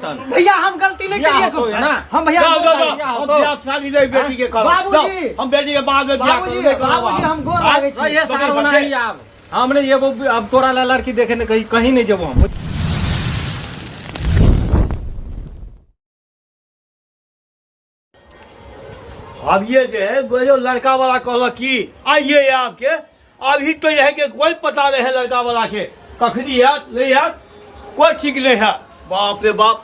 तन भैया हम गलती नहीं बियाह करिए होतो ना। हम भैया जाओ जाओ गोर जाओ बियाह हम होतो। बियाह शादी नहीं बेटी के करब बाबूजी। जाओ, हम बेटी के बाद में बियाह बाबूजी, करब, नहीं करब बाबूजी, हम गोर लागै छी। ये साल होना ही आब हम नहीं जेबो अब तोरा ला लड़की देखे ने कहीं कहीं नहीं जेबो हम। अब ये जे है वो जो लड़का वाला कहलक कि आइए आपके अभी तो यह के कोई पता नहीं है लड़का वाला के कखनी आयत नहीं आयत कोई ठीक नहीं है। बाप रे बाप,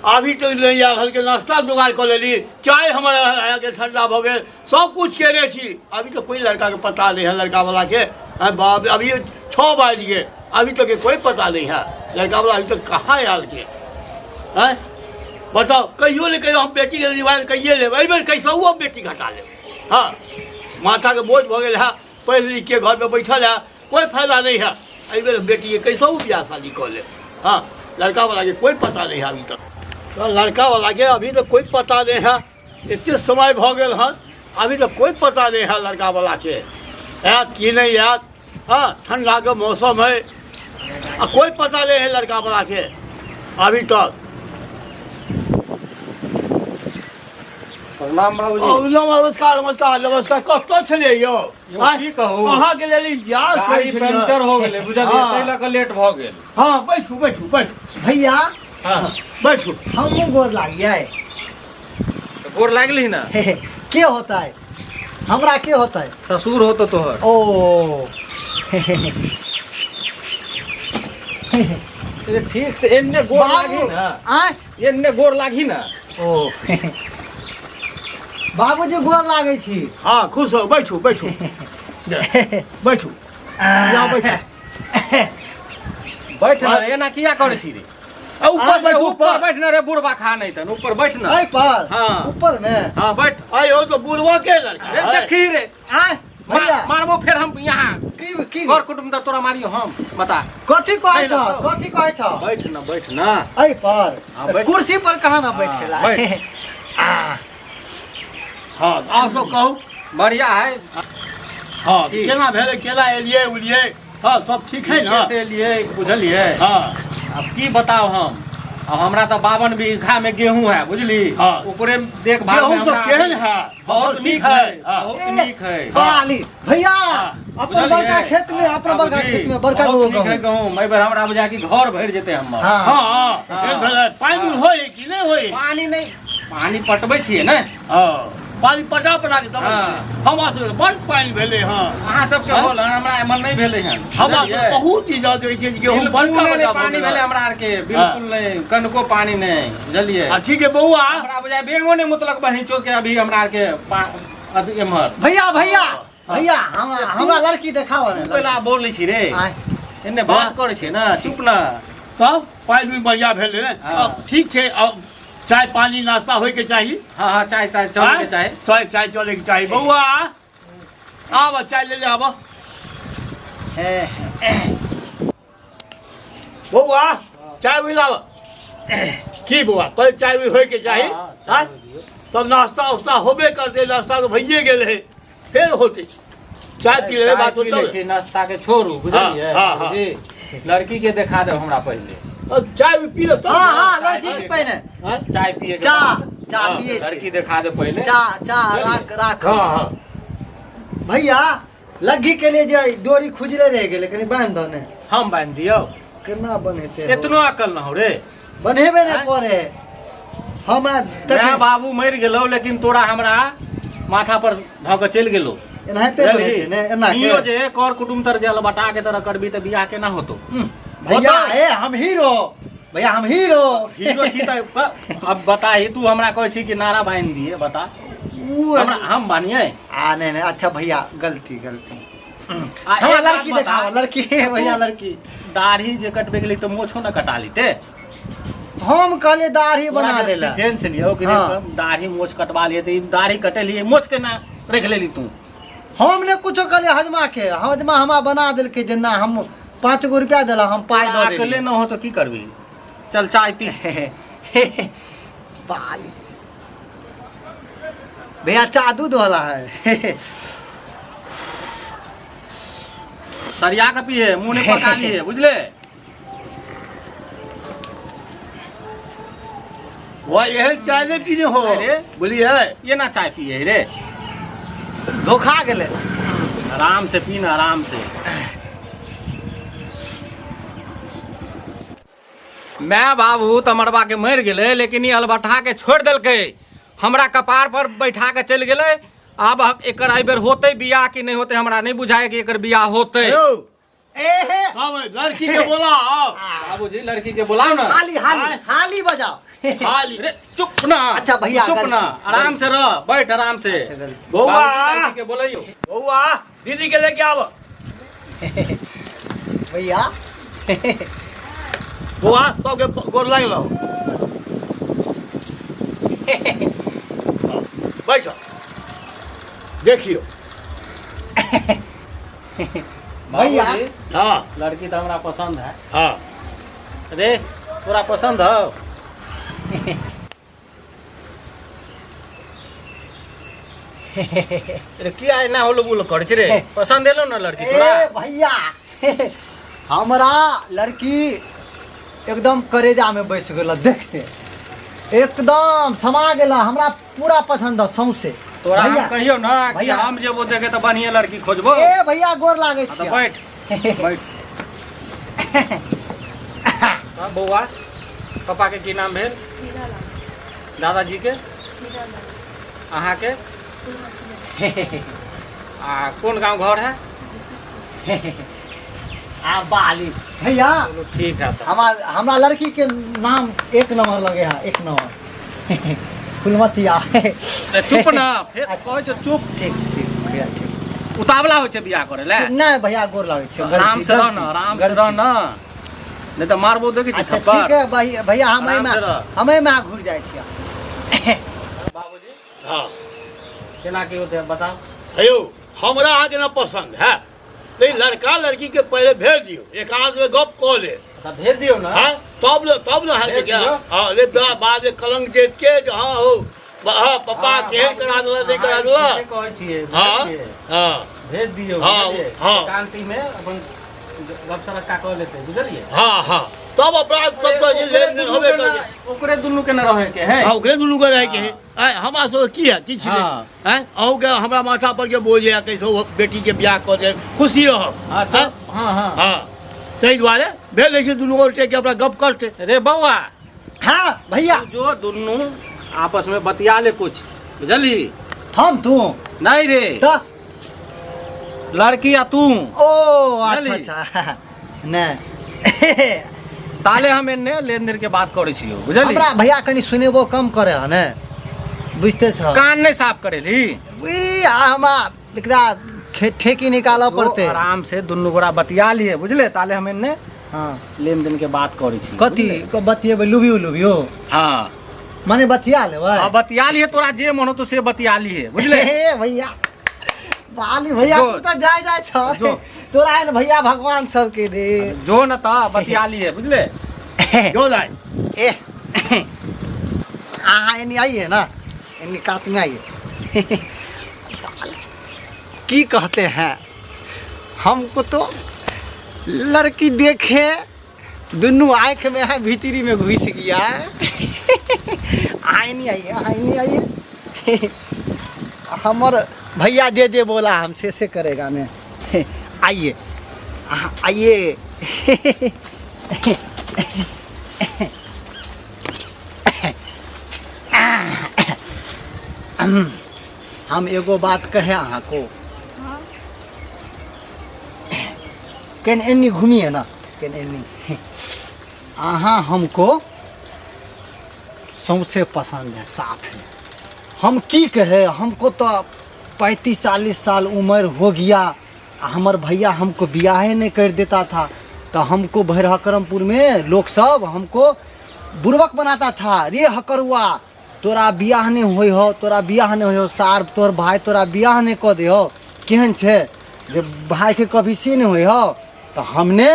अभी तो नहीं आयल हल्के नाश्ता जोगाड़ कऽ लेली, चाय हमर अहाँके ठंडा भऽ गेल, सब कुछ केने छी, अभी तो कोई लड़का के पता नहीं है लड़का वाला के। अरे बाप रे, अभी 6 बाजि गेल, अभी तक के कोई पता नहीं है लड़का वाला अभी तक कहाँ आयल के आँय बताओ। कहियो ने कहियो हम बेटीके रिवाज कहिए लेब, एहि बेर कैसहु हम बेटी घटा लेब। हाँ, माथाके बोझ भऽ गेल है, पढ़ि लिखके घरमे बैठल है, कोई फायदा नहीं है। एहि बेर बेटीके कैसहु बियाह शादी कऽ लेब। हाँ, लड़का वालाके कोई पता नहीं है अभी तक, तो लड़का वालाके अभी तक कोई पता नहीं है, एते समय भऽ गेल हन, अभी तक कोई पता नहीं है लड़का वालाके आयत कि नहीं आयत। हाँ, ठंडाके मौसम है आ कोई पता नहीं है लड़का वाला के अभी तक। प्रणाम बाबूजी। ओ, नमस्कार नमस्कार नमस्कार। कतऽ छलियै यौ? यौ, की कहू? अहाँके लेल इंतजार करै गाड़ी छलियै। पंचर हो गेलै बुझलियै, हाँ। ताहि लऽ कऽ लेट भऽ गेल। हाँ, बैठू बैठू बैठू भैया। हाँ, बैठू। हमहूँ गोर लागियै। तऽ गोर लागली ना? के होता है हमरा, के होता है? ससुर होतो तोहर। ओ ए, ठीक से एन्ने गोर लागी बाबू ना। आय एन्ने गोर लागी ना। ओ बाबूजी गोर लागै छी। हाँ, खुश हो, बैठू बैठू बैठू, यहाँ बैठू। बैठ ना, एना किया करै छी रे? आ, ऊपर बैठू, ऊपर ऊपर बैठ ना रे बुढ़बा खा नहीं तन, ऊपर बैठ ना। एहि पर? हाँ। ऊपर में? हाँ बैठ। आयो तो बुढ़वा के लड़का रे है। देखी रे। आय भैया। मारबो फिर हम यहाँ। की की कर कुटुम्ब त तोरा मारियो हम, बता। कथी कहै नहीं छ? ना, तो। कथी कहै छ? बैठ ना, बैठ ना। एहि पर? हाँ, बैठ। कुर्सी पर कहाँ ना हाँ, बैठेला? बैठ। आ हाँ, आप सब कहू। बढ़िया है। हाँ, ठीक। केना भेलै, केना एलियै उलियै? हाँ, सब ठीक है ना? से लिए बुझलियै। हाँ। अब की बताओ हम, अब हमरा तऽ 52 बीघा में गेहूं है बुझली। हाँ। ओकरे देखभाल में गेहूं सब हमरा केहन है? बहुत फसल नीक ठीक है, है? हाँ। बहुत नीक है। बाली भैया, हाँ। अपन बुझलियै? बड़का खेत में, अपन बड़का बाबूजी, खेत में बड़का बहुत गो नीक है गहूं। गहूं। एहि बेर हमरा बुझा कि घर भरि जेतै हमर। हाँ। हाँ, हाँ, हाँ। एक भेलै। पानि हाँ। होय कि नहि होय? पानी नहीं, पानी पटबै छियै ने। हाँ, पानि पटा पटा के दबा। हाँ। हमरा सबके बड़ पानि भेलै हँ। अहाँ सबके हाँ? होल हन, हमरा एमहर नहि भेलै हन। हमरा बुझलियै? सबके बहुत इज्जत होइ छै जे गेहूँ बिल्कुल बड़का नहि बड़का पानि भऽ भेलै गेलै। हमरा आरके, बिल्कुल नहि, कनिको पानि नहि, बुझलियै? आ ठीक है बौआ। हमरा बुझाय बेंगो नहि मुतलक बहिंचो के अभी हमरा आरके अथी एमहर। भैया, भैया, भैया, हमरा लड़की देखाओ ने। तू पहिला बोल छी रे। आय। एने बात करै छै ने, चुप ना। तब पानि भी बढ़िया भेलै ने। हाँ। अब ठीक छै, अब चाय पानी नाश्ता होय के चाही। हाँ, हाँ, चाय, चाय चले के चाही। चाय, चाय चले के चाही। बौआ आब चाय ले ले आब। बौआ चाय भी लाब। की बौआ पहिले चाय भी होय के चाही। हाँ, चाय हाँ? भी दियौ। तब नाश्ता उस्ता होबे करते, नाश्ता तो भइए गेल है, फेर होते चाय पी लेबै, चाय बात पी लै होतौ। छी, नाश्ता के छोड़ू, बुझलियै? हाँ, हाँ, जी, लड़की के देखा देब हमरा पहिले। अब चाय भी पी लेब तब। हाँ, हाँ, लड़की के पहिने। हाँ? चाय पिए के चाह, बाद। चाह हाँ, पिए छी। लड़की देखा दे पहिले। चाह, चाह, राख, राख। हाँ, हाँ। भैया, लग्गी के लिए जे डोरी खुजले रह गेलै, कनि बान्हि दऽ ने। हम बान्हि दियौ? केना बन्हेतै हौ? एतनो अकल न हौ रे। बन्हेबे नहि आँय? करे हमरा माय बाबू मरि गेलौ, लेकिन तोरा हमरा माथा पर धऽ कऽ चलि गेलौ। एनाहिते बुझलही? बन्हेतै ने, एना के। इहो जे कर कुटुम तर जल बटा के तरह करबी तऽ बियाह केना होतौ? भैया, होतौ? ए, हम हीरो भैया, हम हीरो। हीरो छी तऽ अब बता ही, तू हमरा कहै छी कि नारा बान्हि दिए, बता। ऊ हमरा हम बान्हिए? आ नहीं नहीं, अच्छा भैया, गलती गलती। आ हाँ, एक बात लड़की बता। देखाओ, लड़की भैया, लड़की। दाढ़ी जे कटबे गेली तऽ मोछो ने कटा लेते। हम कहलिए दाढ़ी बना देला। सिखेन छलियौ कि हाँ। नहीं, दाढ़ी मोछ कटवा लिए तऽ ई दाढ़ी कटेलियै, मोछ केना रखि लेली तू? हम ने कुछो कहलिए हजमा के, हजमा हमरा बना देलकै जे ना, हम 5 गो रुपया देला, हम पाइ दऽ अकेले देलियै। न हो तऽ की करबी? चल चाय पी। बाल भैया, चाह दूध वाला है। सरिया के पीहे, मुंह नहीं पका लिए, बुझले? वह एहन चाय नहीं पीने हो। अरे। बोलिए। ये ना चाय पिए रे। धोखा गेलै। आराम से पी ना, आराम से। My बाबू तऽ मरबा के मरि गेलै, लेकिन ई अलबठा के छोड़ि देलकै, हमरा कपार पर बैठा के चलि गेलै। आब एकर एहि बेर होतै बियाह कि नहि होतै, हमरा नहि बुझाय कि एकर बियाह होतै। यौ, ए हे। हाँ भाई, लड़की के बोला आओ। बाबूजी, लड़की के बुलाओ ना। हाली हाली हाली बजाओ। हाली। रे चुप ना। अच्छा भैया, चुप गलती, ना, आराम से रह, बैठ आराम से। अच्छा, गलती। बौआ। बाबूजी, लड़की के बोलैयो। बौआ, दीदी के लेके आव। भैया। बौआ, सबके गोर लागल, बैठ, देखियो। भैया। बाबूजी, हाँ। लड़की तो हमरा पसंद है। हाँ। रे, तोरा पसंद हो? रे, किया एना होलो बुलो करै छै रे? पसंद एलो ना लड़की तोरा? ए भैया, हमरा लड़की एकदम करेजा में बैस गेल, देखते एकदम समा गेल, हमरा पूरा पसंद है सौंसे। तोरा हम भैया कहियो ना कि भैया। हम जेबो देखे तऽ बढ़िया लड़की खोजबो। ए भैया, गोर लागै हाँ, तऽ छी। बैठ बैठ। हाँ, बौआ, पापा के की नाम भेल? दादाजी के? अहाँके? आ कोन गांव घर है? आ बाली भैया। चलो ठीक है तऽ। हमार हमरा लड़की के नाम एक नंबर लगे है, एक नंबर, फुलमतिया। ए, चुप ना, फेर कहै छौ चुप। ठीक ठीक भैया, ठीक। उतावला होइ छै बियाह करे ले? नहीं भैया, गोर लागै छै। आराम से रह ना, आराम से रह ना, नहीं तऽ मारबो, देखै छी अच्छा थप्पड़। ठीक है भैया। भैया, हम आराम एहिमे से रह। हम एहिमे घुरि जाइ छियै। बाबूजी। हाँ। केना की होतै, बताउ। हेयौ, हमरा अहाँके ना पसंद है, लेकिन लड़का लड़की के पहले भेज दियो, एकांत में गप कऽ ले। तऽ भेज दियौ ना। हाँ, तब न, तब न है भेज क्या। दियौ। हाँ, ले बाद में कलंक देख के जो हाँ हो, हाँ पापा हाँ, केहन करा देला, नहीं करा देला। ठीके कहै छियै। हाँ। बुझलियै? हाँ। भेज दियौ। हाँ, बुझलियै? हाँ। एकांती में अपन गप सरक्का कऽ लेतै, बुझलियै? हाँ हाँ, तब अपराध सब तो जे लेन देन होबे कर। ओकरे दुनू के न रहे के है। हाँ, ओकरे दुनू के रहे के है। आय, हमरा सब की है किछु हाँ। नहीं आय, अहूँ के हमरा माथा पर के बोझ है, कैसो बेटी के बियाह कऽ दे, खुशी रहब। हाँ चल, हाँ हाँ। हाँ, ताहि दुआरे भेल रहै छै दुनू गोटे के अपना गप करते। रे बौआ। हाँ भैया। तू जो दुनू आपस में बतिया ले कुछ, बुझली? हम तू? नहीं रे। तऽ? लड़की आ तू। ओ अच्छा। बुझली? अच्छा, नहि। ताले हम एन्ने लेन देन के बात करै छियौ, बुझली? हमरा भैया कनि सुनेबो कम करे है ने, बुझते छ। कान नहीं साफ करेली? ई आ हमरा एकरा ठेकी निकालऽ तो पड़तै। आराम से दुनू गोरा बतिया लिए, बुझले? ताले हम एन्ने हाँ लेन देन के बात करै छी। कथी बुझले? बतियेबै? लुबियो लुबियो? हाँ। माने बतिया लेबै? हाँ, बतिया लिए, तोरा जे मन होतो से बतिया लिए, बुझले? हे भैया, बाली भैया। जो। तू तऽ जाय जाय छ। जो। तोरा एहन भैया भगवान सबके दे। जो न तऽ बतिया लिए, बुझले? जो दाइ। ए, अहाँ एनी आइए ना, एनी कात में आइए। की कहते हैं, हमको तो लड़की देखे दुनू आँख में है, भीतरी में घुस गया है। आए नहीं आइए, आए नहीं आइए। हमर भैया जे जे बोला हम से से करेगा ने। आइए, अहाँ आइए। हम एगो बात कहे अहाँ को। केन एन्नी घूमिए ना, केन एन्नी। अहाँ हमको सौंसे पसंद है, साफ है। हम की कहे, हमको तो 35-40 साल उम्र हो गया, आ हमर भैया हमको बियाहे नहीं कर देता था, तो हमको भैर हकरमपुर में लोग सब हमको बुड़बक बनाता था। रे हकरुआ, तोरा बियाह नहीं होइ हो, तोरा बियाह नहीं होइ हो, सार तोहर भाई तोरा बियाह नहीं कऽ दे हो, केहन छै जे भाई के कभी से नहीं होइ हो। तो हमने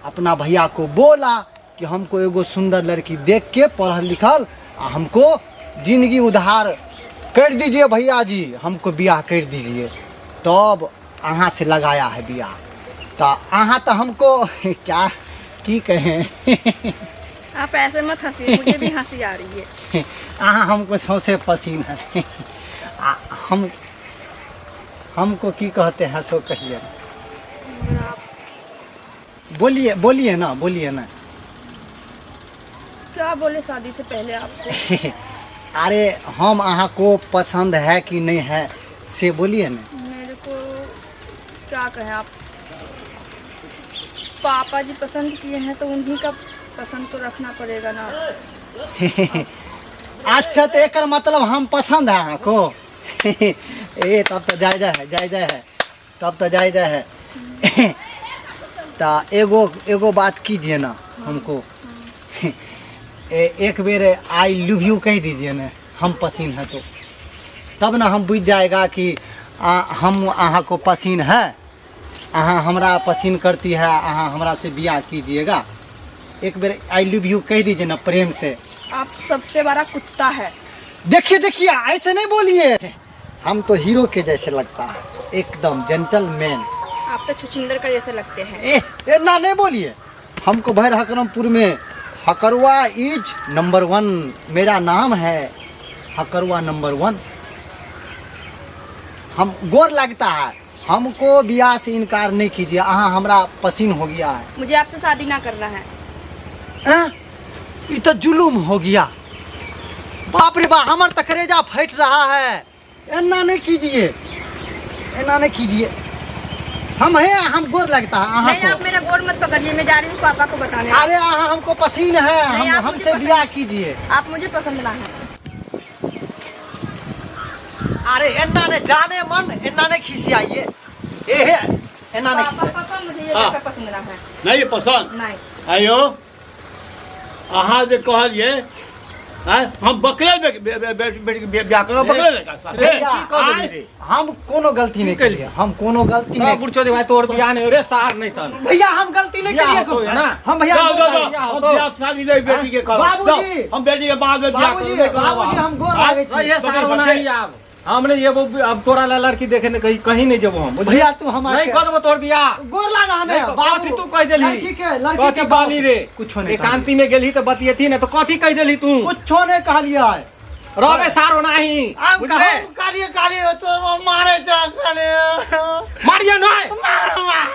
अपना भैया को बोला कि हमको एगो सुंदर लड़की देख के पढ़ल लिखल आ हमको जिंदगी उधार कर दीजिए भैया जी, हमको बियाह कर दीजिए। तब अहाँ से लगाया है बियाह। तो अहाँ तो हमको क्या की कहें। आप ऐसे मत हंसिए, मुझे भी हंसी आ रही है। अहाँ हमको सौंसे पसीन है। आ, हम हमको की कहते हैं सो कहिए। मगर आप बोलिए, बोलिए ना, बोलिए ना। क्या बोले शादी से पहले आपको? अरे हम अहाँ को पसंद है कि नहीं है से बोलिए ना। मेरे को क्या कहें, आप पापा जी पसंद किए हैं तो उन्हीं का पसंद तो रखना पड़ेगा ना। अच्छा, तो एक मतलब हम पसंद है अहाँ को? ए तब तो जाय जाय है, जाय जाय है, तब तो जाय जाय है। ता एगो एगो बात कीजिए ना हमको, एक बेर I love you कह दीजिए ना, हम पसीन है तो तब ना हम बुझ जाएगा कि हम अहाँ को पसीन है, अहाँ हमरा पसीन करती है, अहाँ हमरा से बियाह कीजिएगा। एक बेर I love you कह दीजिए ना प्रेम से। आप सबसे बड़ा कुत्ता है। देखिए देखिए, ऐसे नहीं बोलिए, हम तो हीरो के जैसे लगता है, एकदम जेंटलमैन। आप तो छुछिंदर का जैसे लगते हैं। ए, ए ना नहीं बोलिए, हमको भैर हकरमपुर में हकरुआ is number 1, मेरा नाम है हकरुआ नंबर 1। हम गोर लगता है, हमको बियाह से इनकार नहीं कीजिए, अहाँ हमरा पसीन हो गया है। मुझे आपसे शादी ना करना है। हैं? ई तो जुलूम हो गया, बाप रे बाप, हमर तो करेजा फट रहा है। एना नहीं कीजिए, एना नहीं कीजिए, हम हैं, हम गोर लगता है अहाँ नहीं, आप को। मेरा गोर मत पकड़िए, मैं जा रही हूँ पापा को बताने। अरे अहाँ हमको पसीन है, नहीं, हम आप मुझे हमसे पसंद- बियाह कीजिए। आप मुझे पसंद ना है। अरे एना ने जाने मन, एना ने खिसियाइए, ए हे एना ने पापा खिसिया। पापा मुझे ये हाँ। लड़का पसंद ना है। नहीं पसंद? नहीं। आयो अहाँ जे कहलिए, आँय, हम बकरे बेटी के बियाह करब, बकरे लड़का साथे। भैया, की कह देली रे? हम कोनो गलती नहीं केलिए, हम कोनो गलती नहीं। बुढ़चो दे भाई, तोर बियाह नहीं रे सार नहीं तन। भैया हम गलती नहीं बियाह केलिए होतो है ना? हम भैया जाओ, जाओ, गोर जाओ, लागै हम तो। बियाह शादी नहीं बेटी के करब। बाबूजी। जाओ, हम बेटी के बाद में बियाह बाबूजी, करब, नहीं करब बाबूजी, हम गोर आँय? लागै छी। ये सार होना ही आब। हमने ये वो अब तोरा ला लड़की देखे ने कहीं कहीं नहीं जेबो हम। भैया तू हमारे नहीं कर देबो तोर बियाह। गोर लागा हमें। नहीं, बाबू, कथी तू कह देलही? लड़की के, लड़की कथी के कहली रे? कुछो नहीं एकांती में गेलही तो बतियेथी ने, तो कथी कह देलही तू? कुछो नहीं कहलिए। रहबे सार ओना ही। हम बुझले? हम कहलिए, कहलिए, तो वो मारे जा, कहलिए। मारिए नहीं। मार, मार।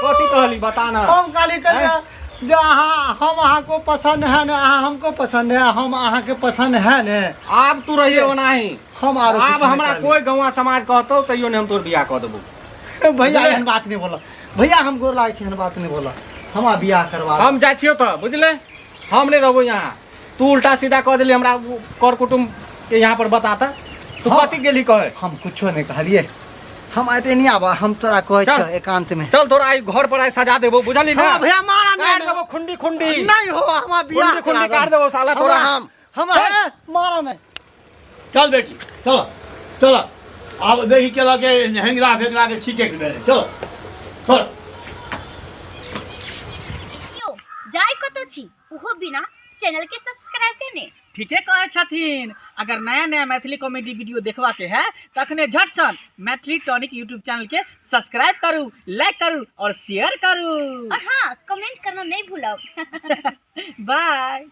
कथी कहली बता ना। हम कहलिए, कहलिए, जे अहाँ, हम अहाँ को पसंद है ना, अहाँ हमको पसंद है, हम अहाँ के पसंद है ने। आब तू रहिए ओना ही। हम आरो आब कुछ नहीं हमरा कहलिए। कोई गौवा समाज कहतौ तैयो ने हम तोर बियाह कऽ देबो। भैया, बुझले? एहन बात नहीं बोला भैया, हम गोर लागै छी, एहन बात नहीं बोला, हमरा बियाह करवा हम जाइ छियौ तऽ बुझले, हम नहीं रहबो यहाँ। तू उल्टा सीधा कह देली हमरा कर कुटुम्ब के यहाँ पर बताता तू। हाँ। कथी गेली कहे? हम कुछो नहीं कहलिए, हम आते नहीं आबा, हम तोरा कहै चल। छियौ एकांत में। चल तोरा आई घर पर आई सजा देबो, बुझली ना? हाँ, भैया, मारा काट नहीं। देबो खुंडी खुंडी। नहीं हो, हमरा बियाह खुंडी खुंडी करा काट देबो साला तोरा हम। हम चल। मारा नहीं। चल बेटी, चल चल, आब देखी के लगे हेंगरा फेंगरा के ठीके के बेरे, चल चल। यौ जाय कतौ छी ओहो बिना चैनल के सब्सक्राइब केने? ठीके कहै छथिन। अगर नया नया मैथिली कॉमेडी वीडियो देखबा के है तखने झटसन मैथिली टॉनिक यूट्यूब चैनल के सब्सक्राइब करू, लाइक करू और शेयर करू। और हाँ, कमेंट करना नहीं भूलब। बाय।